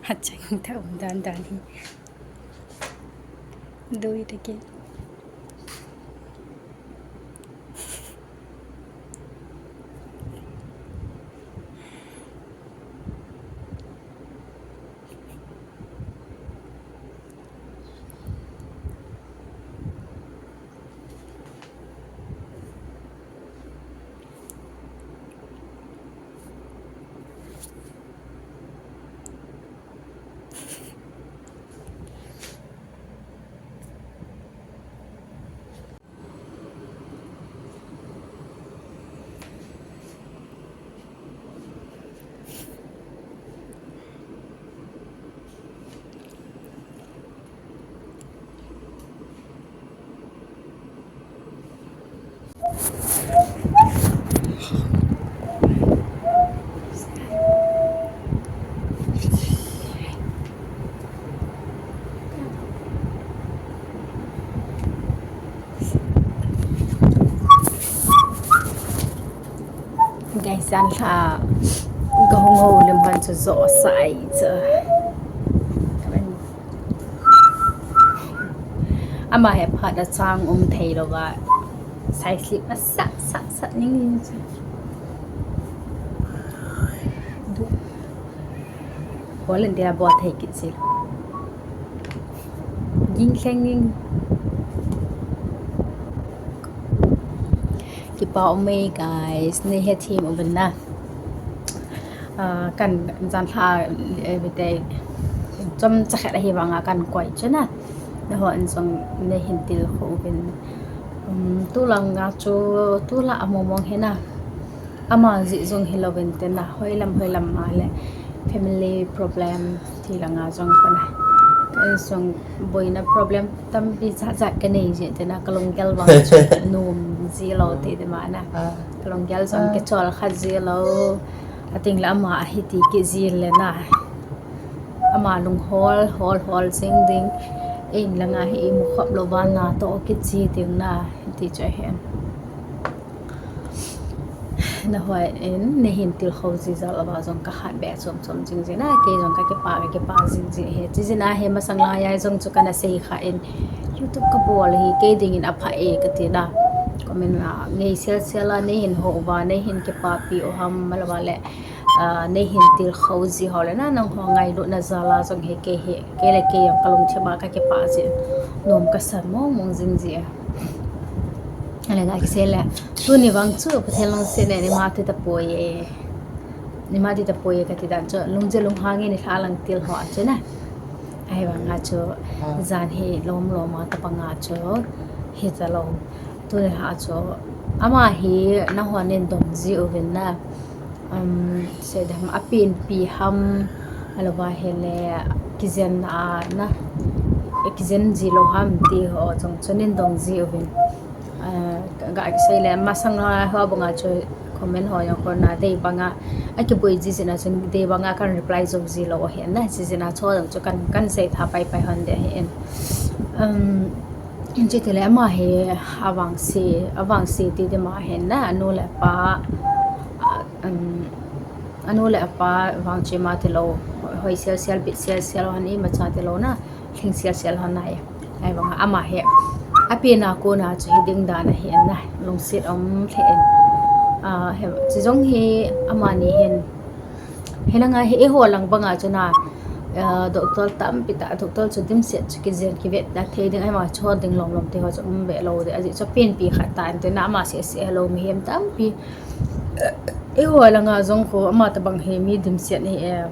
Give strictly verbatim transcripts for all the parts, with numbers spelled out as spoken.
Hachang ta um dan dan hi. Do it again. Guys, jan lha kahung houlim hon chu jo sai chu. Ama hi phat a chang um thei louva. Sai slip a sat, sat, sat ning ning chu. Volunteer bol thei kit si. Ging thleng ning. Kipa um e guys, nei hethem uvin na. Ah, kan jan lha, eh, bite, chomcha khat ahi vanga kan koi chu na. Nahon jong nei hin tilkhou uvin. Um, tulanga chu, tulai a mong mong hi na. Ama jeh jong hilou vin te na, hoilam hoilam a le family problem ti langa jong kona. Kan sung boina problem tampi jat jat kanei jeh te na, kalunggel vang chu nom ji lou ti te ma na. Ah. Kalunggel jong, ah, kichol kha ji lou. Ating le ama ahi ti kit ji le na. Ama lunghol, hol, hol jing ding. Ei in langa hi imu khop lou vana toh kit ji ding na. Ti chu ahi. Nahoi in, nei hin tilkhou ji jal a va jong ka hat be chom chom jing jing na, kei jong ka kipa, ka kipa jing jing hi. Chi jin a hi masang lai a jong chu kana sei kha in, YouTube ka bol hi kei dingin apha e kati na. Comment a ngei sel sel a nei hin hou uva, nei hin kipapi u ham, ahilouva le, ah, nei hin tilkhou ji ho le na, nangho ngailutna jal a jong hi kei hi, kei le kei jong kalungthim a ka kipa jin, nom kasan mong mong jing ji a. Ale ga kisei le, tuni vang chu Pathen lungset in eima ti tapoi e. Eima ti tapoi e kati dan chu, lungjet lunghang in i lha lang til ho a chu na. Ahivanga chu, ah, jan hi lom lom a tabang a chu, hita lou. Tuni lha chu, ama hi nahon in dong ji uvin na. Um, sei dem, apenpi ham, ahilouva hile kijen a na, kijen ji lou ham ti ho jong chu nin dong ji uvin. Ah, ga kisei le, masang a ho banga chu comment ho jong kona dei banga, akiboi ji jin a chun dei banga kan reply jou ji lou ahi na, chi jin a chu jong chu kan, kan sei tha pai pai hon de ahi. Um, Chutile ama hi avangse, avangse ti dima hin na, anu le apa, a, um, anu le apa vang chu ima tilou, hoi sel sel, bit sel sel, hon imacha tilou na, lhing sel sel hon ahi. Ahivanga ama hi, apenna kona chu hiding dan ahi na, lungset um lheh in. A, hi, chi jong hi amani hin, Hilanga hi eiho lang banga chu na, ah, doctor tampi tah, doctor chu dimset chu kijen kivet na thei ding, ahivang chu ding lom lom te ho chu um ve lou ding, ajeh chu penpi khat ta ante na ama seh seh lou mihem tampi. Eiho langa jong kho ama tabang hi mi dimset hi e.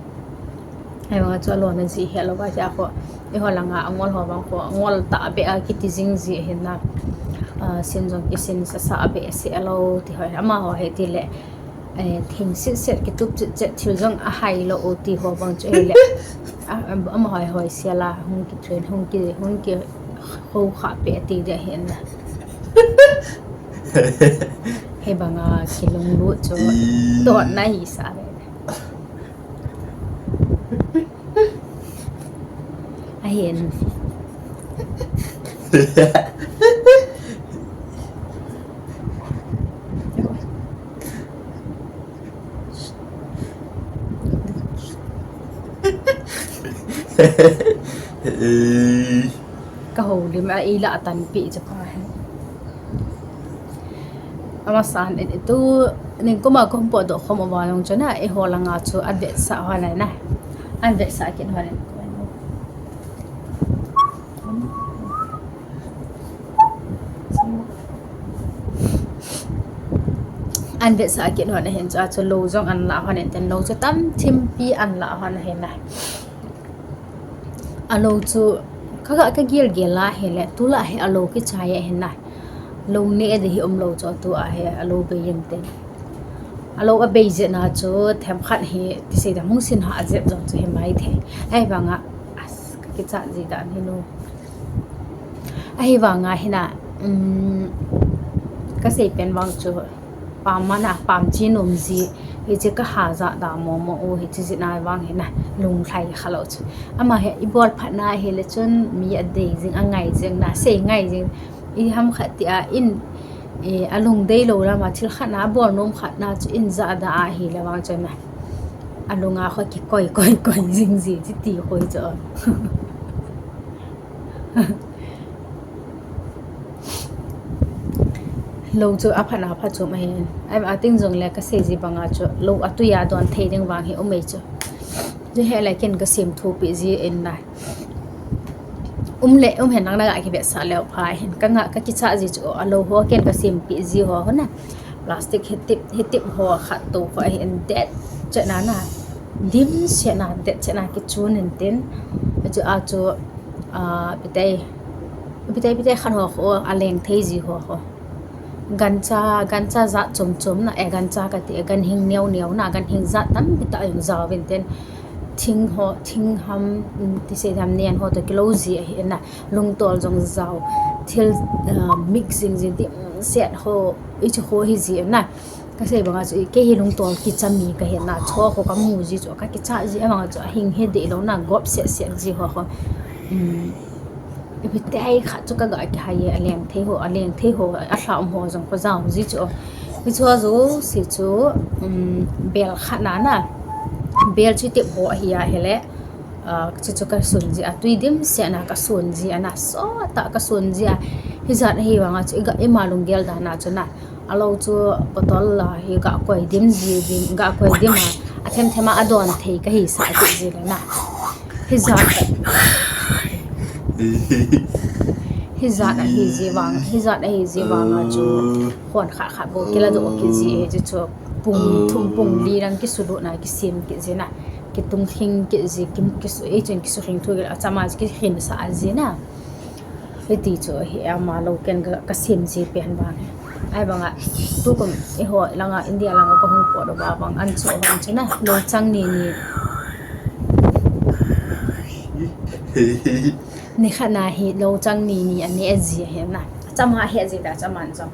Ahivanga chu alona jeh hi lou va chu kho. Eiho langa angol ho vang kho, angol tah beh a kiti jing ji hin na. Ah, sin jong kisin sasa beh seh lou ti ho, amaho hi tile. Eh, thing set set, kitup set set, thil jong ahai lou u ti ho bang chu hile. A, am, ama hoi hoi sela, hung ki train, hung ki, hung ki ho kha pe ti de hin. Hibanga kilunglut chu, dot na hi sa le. Ahin, Ka houlim a, ei la a tanpeh chu pa hi. Amasan in tu ningkuma ka hung potdoh khom uva jong chun a, eiho langa chu a vetsah ho nai na. An vetsah kit ho nai. An vetsah kit ho na hin chu a chu lou jong an la ho nai ten lou chu tam thimpi an la ho na hin na. A lou chu ka ga ka gilgel a hile, tu la hi a lou kichai a hin na. Lou ne de hi um lou chu tu a hi a lou bei in ten. A lou a bei jeh na chu themkhat hi ti sei da mung sin ha a jep jong chu hi mai thei. Ahivanga as ka kichat ji dan hi nu. Ahivanga hi na, um, ka sei pen vang chu pam mana, pam chi nom ji, hiche ka ha ja da mo mo u, hiche jeh na vang hi na, lunglhai kha lou chu. Ama hi, i bol phat na hile chun, mi a dei jing, a ngai jing na, sei ngai jing, i ham khat ti a, in, e, a lung dei lou lama, thil khat na, a bol nom khat na chu, in ja da a hile vang chun na, a lunga kho kikoi, koi, koi jing ji, chi ti koi chu. Lou chu a phat na phat chu ma hin. Ai, a ting jong le ka sei ji banga chu, lou a tui a don thei ding vang hi um ei chu. Chu he lai ken ka sem thupi ji in na. Um le, um hen nang na ga kivetsah leu pha hin. Ka nga, ka kicha ji chu, a lou ho ken ka sem pi ji ho, ho na. Plastic hi tip, hi tip ho khat to ho hin det chet na na. Dim se na, det chet na kichun in tin. A chu, a chu, a, pitei, pitei, pitei khan ho ho, a leng thei ji ho ho. Gancha, gancha jat chom chom na, e gancha ka ti, e ganhing neo neo na, ganhing jat tampi tah jong jao vin tin. Thing ho, thing ham, mm, ti sei ham nen ho to kilou ji ahi na, lungtol jong jao, thil, ah, mix jing jing dim set ho, i chu ho hi ji na. Ka sei banga chu, kei hi lungtol kicha mi ka hi na, chu ho ka mu ji chu, ka kicha ji a banga chu, a hing he de lou na, gop set set ji ho ho. Um, Ipi te ai khat chu ka ga kihai e, a leng thei ho, a leng thei ho, a lha um ho jong ka jao ji chu. Hi chu a jouse chu, um, bel khat na na. Bel chu tip ho ahi a hile. Ah, chu chu ka sun ji a, tui dim se na ka sun ji a na, so ta ka sun ji a. Hi jat ahi vanga chu, i ga, ima lunggel dan a chu na. A lou chu bottle la hi ga koi dim ji dim, ga koi dim a, a them them a a don thei ka hi sa ti ji le na. Hi jat, hi jat ahi ji vang, hi jat ahi ji vang a chu khon khat khat bou kila doh kit ji hi chu chu pung thum pung li lang kisulut na kisem kit ji na. Kitung thing kit ji, ki, kisu, ei chun kisu thing thu kit a chama kikhin sa ji na. Hiti chu hi ama lou ken ka, ka sem ji pen vang. Ai banga, tukum eiho langa India langa ka hung pot uva vang an chu vang chu na, lou chang ni ni. Ni khat na hi lou chang ni ni a ne ji hi na. Chama he ji da chaman jong.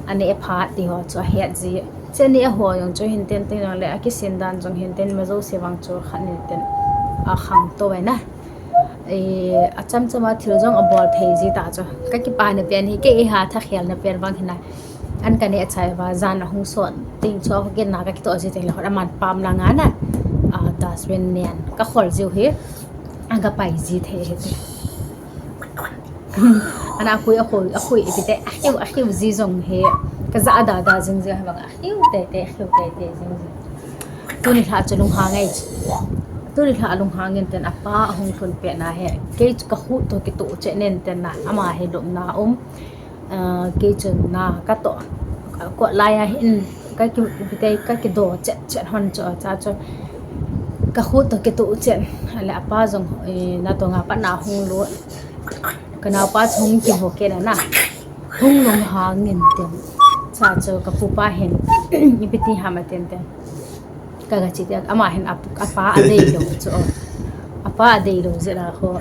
A ne phat ti ho chu a het ji. Che ni a ho jong chu hin ten tin le a kisin dan jong hin ten ma jouse vang chu khat ni ten a khang to ve na. E, a cham cham a thil jong a bol thei ji ta chu. Ka kipa na pen hi, kei ha tha khel na pen vang hi na. An ka ne chai va, jan a hung son ting chu ho ken na ka kito ji teng le hot a man pam la nga na. A, dustbin nen ka khol jiu hi. A ka pai ji thei hi ti. Ana khui, a khui, a khui, ipi te, a khiu, a khiu ji jong hi. Ka ja da da jing ji ha vang a khiu te te, a khiu te te jing ji. Tuni lha chu lunghang ngai. Tuni lha lunghang in ten apa a hung thun pe na he. Kei chu ka khu to kito che nen ten na ama he lum na um. Ah, kei chu na ka to. Ko lai a hin ka ki te ka kido chet chet hon chu cha chu. Ka khu to kito che. Ale apa jong, eh, na to nga pa na hung lo. Ka nau pa chu hung kiho ke na na. Hung lunghang in ten. Cha chu ka pu pa hin. Ipi ti ham a ten ten. Ka ga chi te, ama hin ap-, apa a dei lou chu. Apa a dei lou je la ho.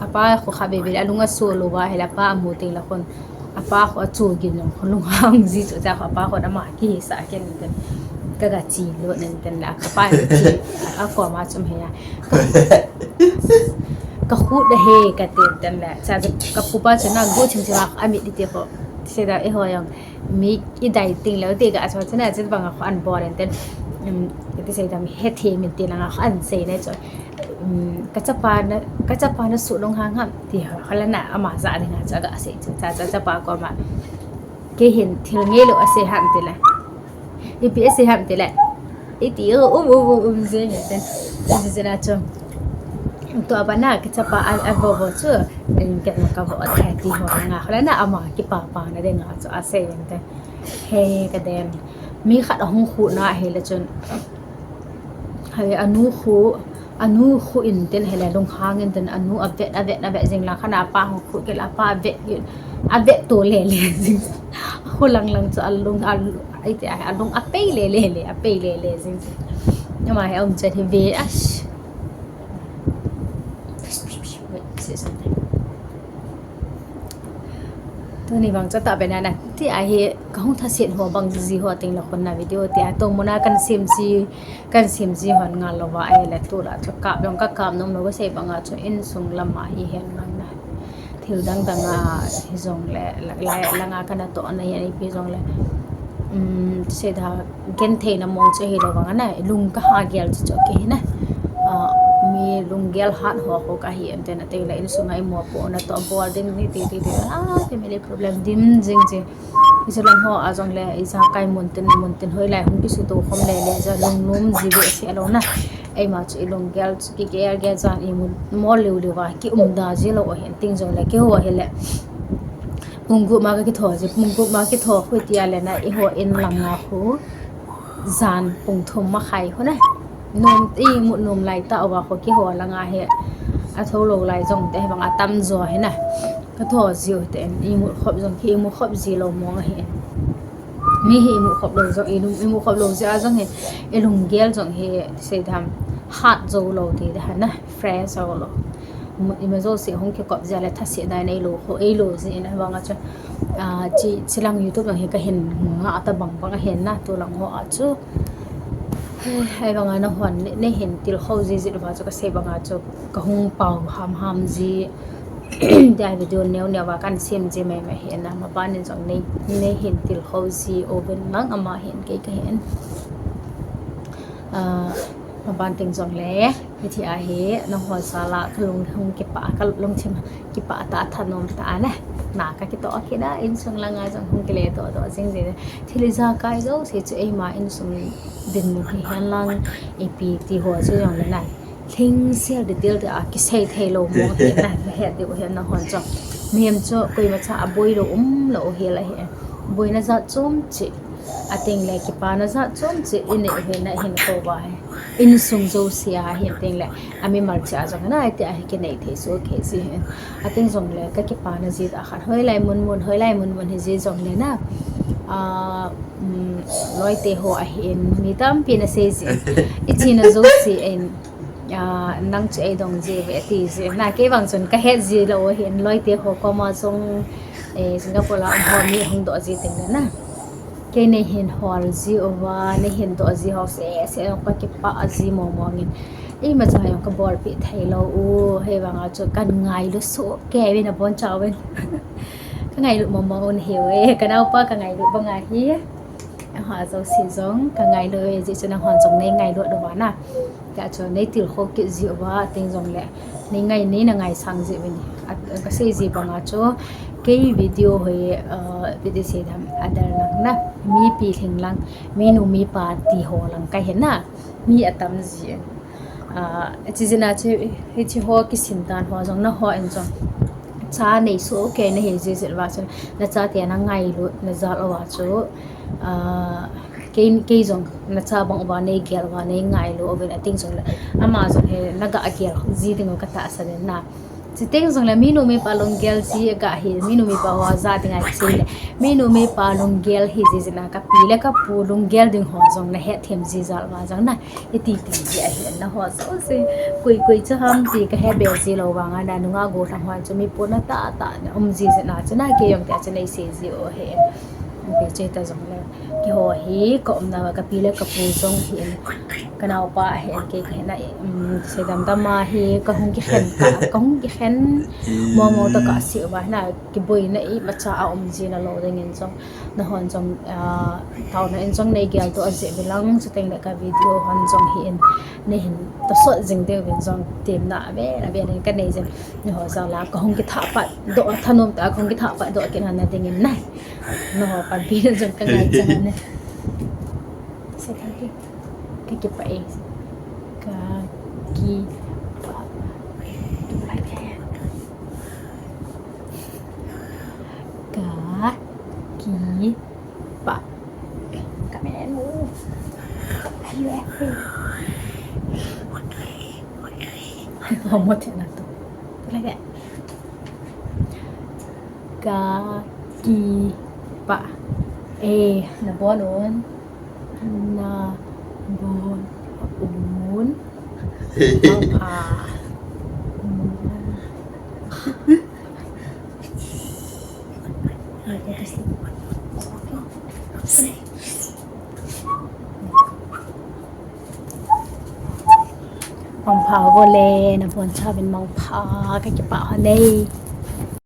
Apa ho kha be be a lung a so lou va he la pa a mu te la khon. Apa ho a chu gin lou khon lunghang ji chu cha ho apa ho ama ki sa ken ten. Ka ga chi lo nen ten la ka pa chi a ko ma chum he ya. Ka, Ka khut ahi ka tin ten le. Cha cha ka pupa chu na gu chim chim a amit ti ti ho. Sei da e ho jong. Mi i dai ting lou ti ka so chu na chu bang a kho an bol en ten. Um, ti sei da mi he the min ti na nga kho an sei ne chu. Um, ka chapa na, ka chapa na su long hang ham ti ho. Khala na ama ja ding a cha ka sei chu. Cha cha chapa ko ma. Kei hin thil ngei lou a sei ham ti le. Ipi a sei ham ti le. Iti um um um um jing ten. Jing jing a chu. Tua bana ka chapa a, a vo vo chu. Ken ka vo a thei ti ho nga. Khala na ama kipa pa na ding a chu a sei ten. He ka den. Mi khat a hung khu na hi le chun. Hai a nu khu, a nu khu in ten hi le lunghang in ten a nu a vet, a vet, a vet jing la khan a pa hung khu ke la pa a vet, a vet to le le jing. Khu lang lang chu a lung, a, ai te, a lung a pei le le le, a pei le le jing. Ama hi um chet hi ve a. Say something. Tuni bang chu ta bena na. Ti a hi ka hung thasit ho bang ji ho ting la khun na video ti a to muna kan sim ji, kan sim ji hon nga lou va ai le tu la chu kap jong ka kap nom lou ka sei bang a chu insung lam a hi hen lang na. Thil dang dang a hi jong le la, la, la nga ka na to na hi ai pi jong le. Um, sei da gen thei na mong chu hi lou vang a na, lung ka ha gel chu chu ke hi na. Ah, mi lung gel hat ho ho ka hi em te na te la insung a i mo po na to bol ding ni ti ti ti. Ah, family problem dim jing jing. I chu lam ho a jong le i ja kai mun tin mun tin hoi lai hung ki su to khom le le ja lung num ji ve se lou na. Ei ma chu i lung gel chu ki gel gel jan i mun mo liu liu va ki um da ji lou o hen ting jong le ki ho hi le. Pung gup ma ka ki tho ji, pung gup ma ki tho khu ti a le na i ho in lang a khu. Jan pung thum ma khai khu na. Num i mut num lai ta o va khu ki ho lang a he. A tho lou lai jong te bang a tam jo he na. Ka tho ji u te i mut khop jong ki i mut khop ji lou mong a he. Mi hi i mut khop lou jong i lung, i mut khop lou ji a jong he. I lung gel jong he sei dam hat jo lou ti da na. Fresh ho lou. Mu-, ima jouse hung kikop jia le thasetna nei lou, ho ei lou jeh in avanga chu, ah, chi, chilang YouTube lang hi kahin ngah ta bang bang ahin na, tulang ho a chu. Hei, ahivanga nahon, nei, neihin tilkhou jiji uva chu kasei banga chu kahung pao ham ham ji. Tia video neo neo va kan sem ji mai mai hin na, maban in jong nei, neihin tilkhou ji uvin lang ama hin kei kahin. Ah, maban teng jong le. Hitia hi, nangho jal a kalung hung kipah, kalungthim kipah tah a thanom tah a ne. Na kakitoh kit a, insung langa jong hung kile doh doh jing jing. Thil ijakai jouse chu eima insung dinmun hihen lang ipi ti ho chu jong le na. Lhingsel detail tah a kisei thei lou mong hi na, nahet diu hi nahon chu. Mihem chu koimacha a boi lou um lou hi la hi. Boina jat chom cheh. Ateng le kipana jat chom cheh inei hi na hin kou va hi. Insung jouse a hin teng le, amimal cheh a jong na, ati a hi kinei thei soh kei ji hin. Ateng jong le, kakipana ji tah khat. Hoilai mun mun, hoilai mun mun hi ji jong le na. Ah, um, loite ho ahin, mi tampi na sei ji. I china jouse in, ah, nang chu eidong ji ve ti ji. Na kei vang chun kahet ji lou hin, loite ho koma jong, eh, Singapore a um ho mi hung doh ji teng le na. Kei neihin hol ji uva, neihin doh ji ho seh seh jong kakipah ji mong mong in. Imacha jong kabolpeh thei lou u, hivanga chu kangailu soh kei uvin abon chauvin. Kangailu mong mong un hiuve, kanaopa kangailu banga hi. Aha jouse jong kangailu e, jeh chun nanghon jong neingailu uva na. Tia chu neitilkhou kit ji uva, ateng jong le. Neingai, neina ngaisang ji uvin. A, kasei ji banga chu, kei video hi, ah, video sei dam, adar lang na. Mipi lhing lang, minu mipa ti ho lang kahi na. Mi atam ji. Ah, hiche jeh a chu, hiche ho kisim dan ho jong nahon jong. Cha nei soh kei nahi jeh jeh uva chun, nachate nangailut, najal uva chu, ah, kei, kei jong nacha bang uva neigel uva neingailu uvin ateng jong le. Ama jong hi naga gel ji ding u katahsan in na. Chuteng jong le minu mipa lunggel ji aga hi, minu mipa ho ja ding ahi le. Minu mipa lunggel hi jeh jeh a kapi le kapu lunggel ding ho jong nahet them ji jal uva jong na. Iti ti ji ahi naho jouse. Koi koi cha ham ti kahe be ji lou vanga na nunga gollhang hon chu mi pona tah tah na um ji jeh a chu na kei jong tia chu neisei ji u hi. Pe che ta jong le, keiho hi ka umna, ka pi le ka pu jong hi in, ka naopa hi in, kei ka hina, um, seidam dam a hi ka hung kikhen, ka, ka hung kikhen, mo mo ta ka si uva hina, kiboina imacha a um jin a lo ding in jong, nahon jong, ah, taona in jong nei geldoh a jeh uva lang, chuteng le ka video hon jong hi in, nei hin tosot jing diu vin jong, temna avel avel in ka nei jin, neiho jal a ka hung kithah pat doh, thanom tah a ka hung kithah pat doh kit na ding in na. Neiho panpi na jong ka ngai chan ne. Say thank you. Ka kipah e. Ka kipah. Ka kipah. Come and move. Are you happy? How much na to? Like that. Ka kipah e, nabon un. Nabon un. Mangpha. Mangpha vo le, nabon chauvin mangpha, ka kipah ho nei.